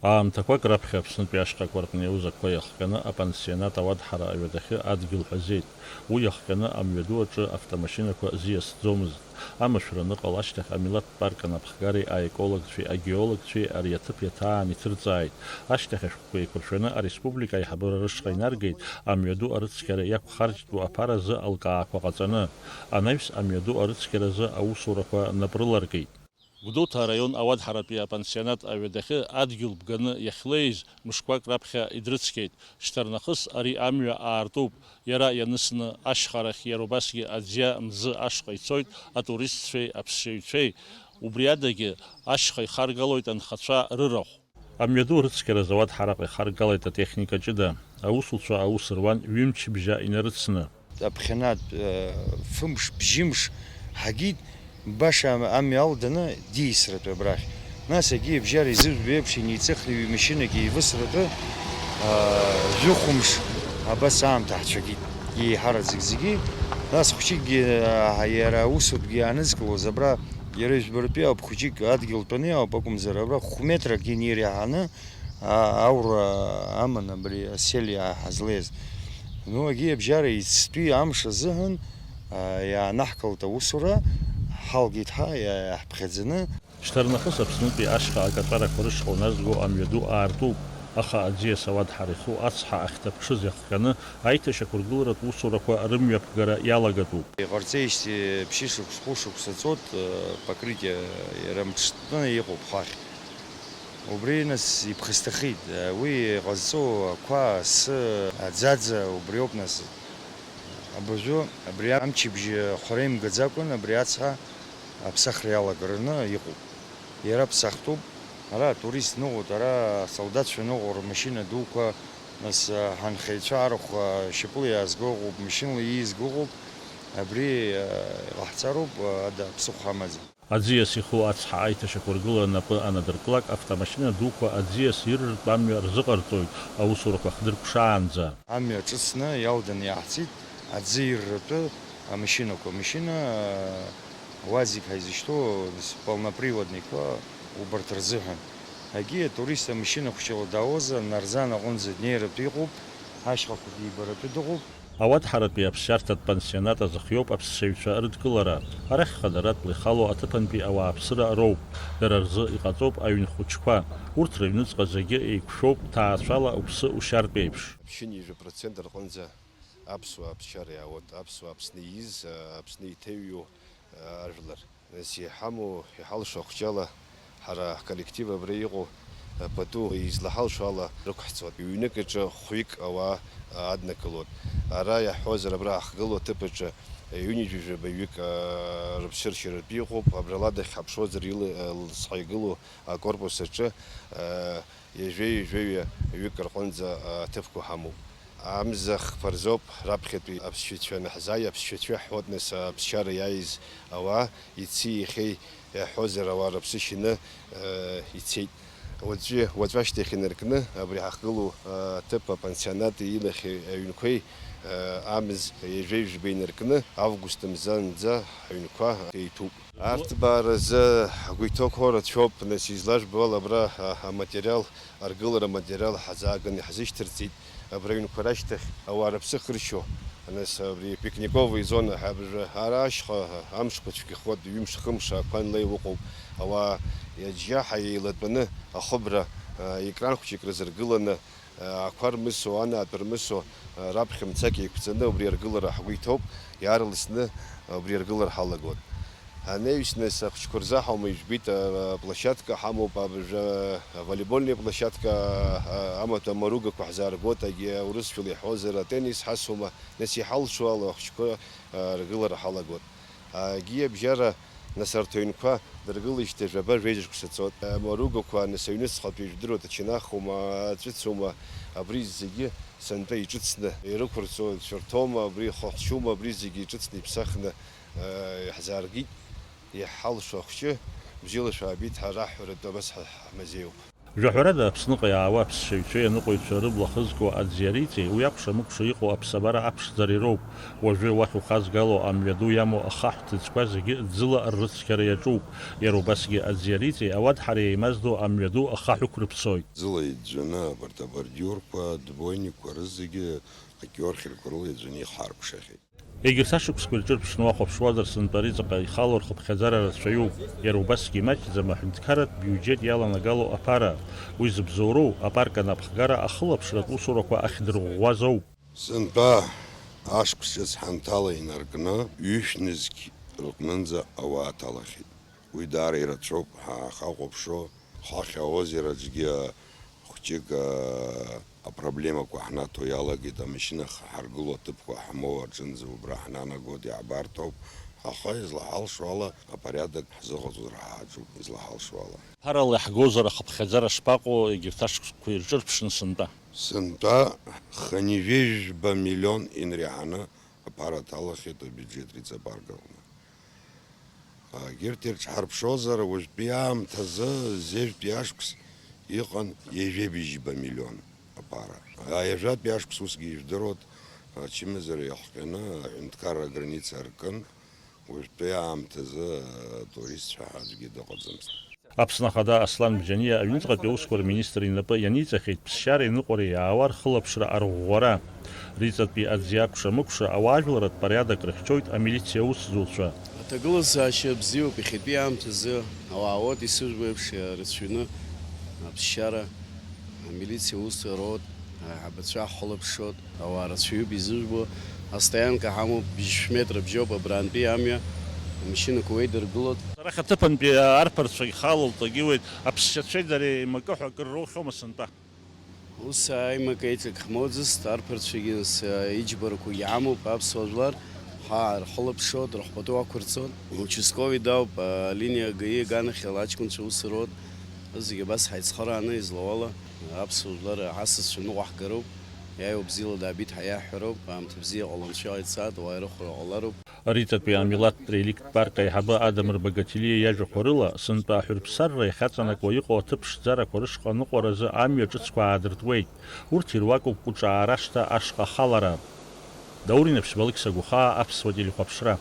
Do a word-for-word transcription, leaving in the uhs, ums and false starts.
Аамҭақәак раԥхьа Аԥснытәи ашҟақәа рҟны иаус ақәа иахҟьаны апансионат ауадҳара аҩадахьы адгьыл ҳәазеит. Уи иахҟьаны амҩаду аҿы автомашьынақәа зиасӡомызт. Амашәыр аныҟала ашьҭахь амилаҭтә парк анапхгареи аекологцәеи агеологцәеи ари аҭыԥ иаҭаан иҭырҵааит. Ашьҭахь ашәҟәқәа еиқәыршәаны ареспублика аиҳабыра рышҟа инаргеит, амҩаду арыцқьара иақәхарџьтәу аԥара азы алкаақәа ҟаҵаны. Анаҩс амҩаду арыцқьаразы аусурақәа напрыларкит. Гәдоуҭа араион ауадҳаратәи апансионат аҩадахьы адгьыл бганы иахьлеиз мышқәак раԥхьа идрыцқьеит. Шьҭарнахыс ари амҩа аартуп. Иара ианысны ашьхарахь иара убасгьы аӡиа мзы ашҟа ицоит атуристцәеи аԥсшьаҩцәеи. Убри адагьы ашьха ихаргалоит анхацәа рырахә. Амҩаду рыцқьаразы ауадҳараҟа ихаргалеит атехника ҷыда. Аусуцәа аус руан ҩымчыбжьа инарыцны. Аԥхьанатә, э, фымш, бжьымш ҳагит, баша ам-, амҩа алданы диасратәы абрахь. Нас егьи абжьара изыжәбо еиԥш инеиҵыхны ҩ-машьынак еивысратәы, а, жәохәымш абас аамҭа ҳцәагеит, еиҳараӡак зегьы. Нас хәҷыкгьы, а, иара аусутәгьы иаанызкылоз абра иара ижәбаратәи ауп, хәҷык адгьыл тәаны иауп акәымзар, абра хә-метрак инеир иаҳаны, а, аура аман абри асели ҳазлеиз. Ну, егьи абжьара иацтәи амш азыҳәан, а, иаанаҳкылт аусура, ҳалгеит ҳа, иа-, иаҳԥхьаӡаны. Шьҭарнахыс Аԥснытәи ашҟа акаҵәарақәа рышҟа уназго амҩаду аартуп, аха аӡиас ауадҳара иху ацҳа ахьҭаԥҽыз иахҟьаны аиҭашьақәыргыларатә усурақәа рымҩаԥгара иалагатәуп. Иҟарҵеижьҭеи ԥшьышықәс, хәышықәса ҵуеит, э, покрытие иара мҽтәны иҟоуп хәахь. Убри, нас, иԥхасҭахеит. Уи иҟазҵо ақәа, асы, аӡаӡа, убри ауп, нас. Абыржәы абри амчыбжьы хәара имгаӡакәан, абри ацҳа аԥсахра иалагараны иҟоуп. Иара ԥсахтәуп. Ара атурист ныҟәоит, ара асолдаҭцәа ныҟәо рмашьына дуқәа, нас, ҳанхаҩцәа арахә шьапыла иаазго ыҟоуп, машьынала ииазго ыҟоуп. Абри, а, иҟаҳҵароуп, а, ада ԥсыхәа амаӡам. Аӡиас иху ацҳа аиҭашьақәыргыла напы анадырклак, автомашьына дуқәа аӡиас ирыртә амҩа рзыҟарҵоит, аусурақәа хдыркәшаанӡа. Амҩа ҿыцны иалданы иаҳҵеит аӡы ирратәы амашьынақәа. Амашьына, уазик ҳаизышьҭоу, полноприводникқәа убарҭ рзыҳәан. Егьи атурист амашьына хәҷыла даауазар, Нарзан аҟынӡа днеиратәы иҟоуп, ашьхақәагьы ибаратәы дыҟоуп. Ауадҳаратәи аԥсшьарҭатә пансионат азыхиоуп аԥсшьаҩцәа рыдкылара. Арахь хадаратәла ихало аҭыԥантәи ауааԥсыра роуп. Дара рзы иҟаҵоуп аҩн хәыҷқәа. Урҭ рыҩныҵҟа зегьы еиқәшәоуп, ҭаацәала уԥсы ушьартә еиԥш. Ԥшьынҩажәа процент рҟынӡа аԥсуаа аԥсшьара иаауеит, аԥсуаа Аԥсны ииз, Аԥсны иҭеиҩу ажәлар. Нас иҳамоу, иҳалшо ахәҷала, ҳара ҳколлектив абра иҟоу, пату излаҳалшо ала рықәҳҵоит. Ҩнык аҿы хәҩык ауаа аднакылоит. Ара иаҳҳәозар, абра ҳахгылоу аҭыԥ аҿы ҩынҩажәижәабаҩык рыԥсыршьаратәы иҟоуп. Абрала дахьҳаԥшуазар, ил-, лыцҳа игылоу акорпус аҿы ҩажәеи ҩажәеи ҩык рҟынӡа аҭыԥқәа ҳамоуп. Амза хԥа рзоуп раԥхьатәи аԥсшьацәа анаҳзааи, аԥсшьацәа иаҳҳәоит, нас, аԥсшьара иааиз ауаа, ици иахьеи иаҳҳәозар, ауаа рыԥсы шьаны, э, ицеит. Уаҵәы, уаҵәы ашьҭахь инаркны, абри ҳахгылоу, э, аҭыԥ апансионати илахь аҩнқәеи, э, амз ҩажәеи жәба инаркны, август мзанӡа ҳаҩнқәа еиҭуп. Арҭбааразы ҳгәы иҭоу рацәоуп, нас, излажәбо ала, абра, а, аматериал, аргылара аматериал ҳазааганы иаҳзышьҭырҵеит. Абра аҩнқәа рашьҭахь ауаа рыԥсы хыршьо, нас, абри пикниковый зона ҳәа абыржәы ара ашьха амшқәа цәгьахоит, ҩымш-хымш ақәа анлеиуа ыҟоуп. Ауаа иаџьаҳа еилатәаны ахыбра, а, екран хәҷык рзыргыланы, ақәа рмысо, анаатә рмысо, раԥхьа мцак еиқәҵаны убри аргылара ҳгәы иҭоуп, иаарласны убри аргылара ҳалагоит. Анаҩс, нас, ахәыҷқәа рзы ҳаума ижәбеит, аплощадка ҳамоуп, абыржәы аволейбольный площадка, амаҭәа амаругақәа ҳзааргоит, егьи урысшәала иҳәозар, атеннис ҳасума, нас, иҳалшо ала ахәыҷқәа ргылара ҳалагоит. Егьи абжьара, нас, арҭ аҩнқәа дыргылеижьҭеи жәаба-жәеиза шықәса ҵуеит. Амаругақәа, нас, аҩныҵҟатәи ижәдыруеит, ачанахума, аҵәыцума, абри зегьы сынтәа иҿыцны ирықәырҵо цәарҭоума, абри хыхәцәума, абри зегьы иҿыцны иԥсахны, э, иаҳзааргеит, иаҳҳалшо ахәҷы, бзиала шәаабеит ҳәа раҳҳәаратәы абас ҳа-, ҳмазеиуп. Жәаҳәарада, Аԥсныҟа иаауа аԥсшьаҩцәеи аныҟәаҩцәа рыбла хызго аӡиариҵеи уи акәша-мыкәша иҟоу аԥсабара аԥшӡара ироуп. Уажәы уахь ухазгало амҩаду иамоу ахаҳә ҭыӡқәа зегьы ӡыла ррыцқьара иаҿуп. Иара убасгьы аӡиариҵеи ауадҳара еимаздо амҩаду ахаҳә ықәрыԥсоит. Ӡыла иӡәӡәаны абарҭ абордиурқәа, дбойникқәа рызегьы акиорхерқәа рыла иӡәӡәаны ихаркәшахьеит. Егьырҭ ашықәсқәа ирҿырԥшны уахәаԥшуазар, сынтәа Ариҵаҟа ихало рхыԥхьаӡара рацәаҩуп. Иара убасгьы имаҷӡам аҳәынҭқарратә биуџьет иаланагалоу аԥара. Уи зыбзоуроу апарк анапхгара ахылаԥшратә усурақәа ахьдырӷәӷәаз ауп. Сынтәа ашықәс ҿыц ҳанҭала инаркны, ҩышә нызқь рҟнынӡа ауаа ҭалахьеит. Уи даара ирацәоуп ҳа ҳахәаԥшуа. Ҳахь аозераҿгьы хәҷык, аа, апроблемақәа ҳнаҭо иалагеит, амашьына х-, ҳаргыло аҭыԥқәа ҳамоу аҿынӡа убра ҳнанагоит, иаҳбарҭоуп, аха излаҳалшо ала апорядок ҳзыҟаҵозар ҳааӡоуп, излаҳалшо ала. Ԥарала иаҳгозар ахыԥхьаӡара шԥаҟоу егьырҭ ашықәсқәа ирҿырԥшны сынтәа? Сынтәа хынҩажәижәба миллион инреиҳаны аԥара ҭалахьеит абиуџьет Риҵа апарк аҟны. Егьырҭ ирҿҳарԥшозар, уажәтәи аамҭазы зежәтәи ашықәс иҟан ҩажәеибжьба миллион аԥара. Ҩажәатәи ашықәс усгьы ижәдыруеит, ачымазара иахҟьаны аҳәынҭқарра аграница аркын, уажәтәи аамҭазы атуристцәа ҳәа аӡәгьы дыҟаӡамызт. Аԥсны Ахада Аслан Бџьаниа аҩныҵҟатәи аусқәа рминистр инапы ианиҵахьеит ԥсшьареи ныҟәареи иаауа рхылаԥшра арӷәӷәара. Риҵатәи аӡиа акәша-мыкәша ауаажәларратә порядок рыхьчоит амилициа аусзуҩцәа. Аҭагылазаашьа бзиоуп, иахьатәи аамҭазы ауаа уоут, исыжәбо еиԥш, ирацәаҩны аԥсшьара, амилициа аусзуҩцәа роуеит, аиҳабацәа ҳхылаԥшуеит. Ауаа рацәаҩуп изыжәбо, астоианка ҳамоуп, бжьшә метра бжьоуп абрантәи амҩа, амашьынақәа уеидыргылоит. Арахь аҭыԥантәи арԥарцәагь халалт агьиуеит, аԥсшьацәеи дареи еимакы ҳәа акыр роухьоума сынтәа? Ус аимак-еиҿак ҳмоуӡацт, арԥарцәагьы нас иџьбарақәагьы ҳамоуп, аԥсуа жәлар ҳа рхылаԥшуеит, рыхәбатәы уақәырҵоит. Участковый дауп, алиниа ГАИ аганахьала аҷкәынцәа ус роуеит. Зегьы абас ҳаицхырааны излауала, аԥсуа жәлар ҳасасцәа ныҟәаҳгароуп. Иааиуа бзиала даабеит ҳәа иаҳҳәароуп, аамҭа бзиа ҟалон, цәгьала ицааит, ауаа ирыхәра ҟалароуп. Риҵатәи амилаҭтә реликттә парк аиҳабы Адамыр Багаҭелиа иажәақәа рыла, сынтәа аҳәырԥсарра иахьаҵанакуа иҟоу аҭыԥ ԥшӡарақәа рышҟа аныҟәаразы амҩа ҿыцқәа аадыртуеит. Урҭ ируакуп Кәыҿаа рашҭа ашҟа ахалара. Даур Инаԥшьба, Алықьса Гәахаа, Аԥсуа телехәаԥшра.